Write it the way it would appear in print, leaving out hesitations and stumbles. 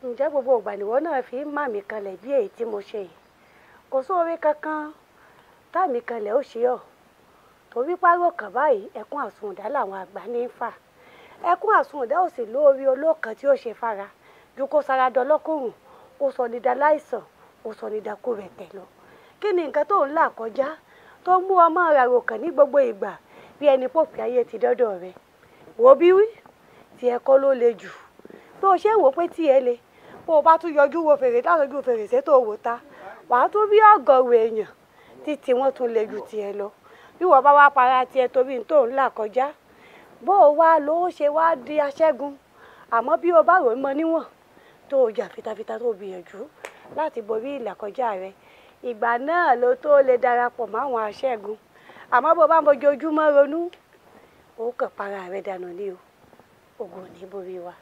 Ǹjẹ́ gbogbo ìgbà nìwọ náà fi ń mà mí kanlẹ̀ bí èyí tí mo ṣe yìí? Kò sóore kankan táàmì kanlẹ̀ ó ṣe ọ́, torí párọ̀ kan báyìí ẹkún àsundà làwọn àgbà ní í fà. Ẹkún àsundà ò sì lóore olókan tí ó ṣe fara ju kó sara dọlọ́kùnrùn, kó sọ ní da láìsàn, kó sọ ní da kó rẹ̀ tẹ̀ lọ. Kí ni nǹkan tó ń là kọjá tó mú ọmọ rẹ̀ rò kàn ní gbogbo ìgbà bí ẹni pòpì ayé ti dọ́dọ̀ rẹ̀? Wò bí wí tí ẹ kọ́ ló le jù. Bí o ṣe ń wò pé tí ẹ le, bó o bá tún yọjú wo fèrè látọjú fèrèsé tó wò ta, wàá tún bí ọ̀gọ̀rọ̀ èèyàn títí wọ́n tún le jù tiẹ̀ lọ. Bí wọ́n bá wá para tiẹ̀ torí tó ń là kọjá, bó o wá ló ṣe wá di aṣẹ́gun. Àmọ́ bí o bá rò mọ́ níwọ̀n tó o jà fitafita tó o gbìyànjú láti borí ìlàkọjá rẹ, ìgbà náà ló tó lè darapọ̀ mọ́ àwọn aṣẹ́gun. Àmọ́ bó o bá ń fojoojúmọ́ ronú, ó kàn para rẹ dànù ni o. Ogun ò ní borí wa.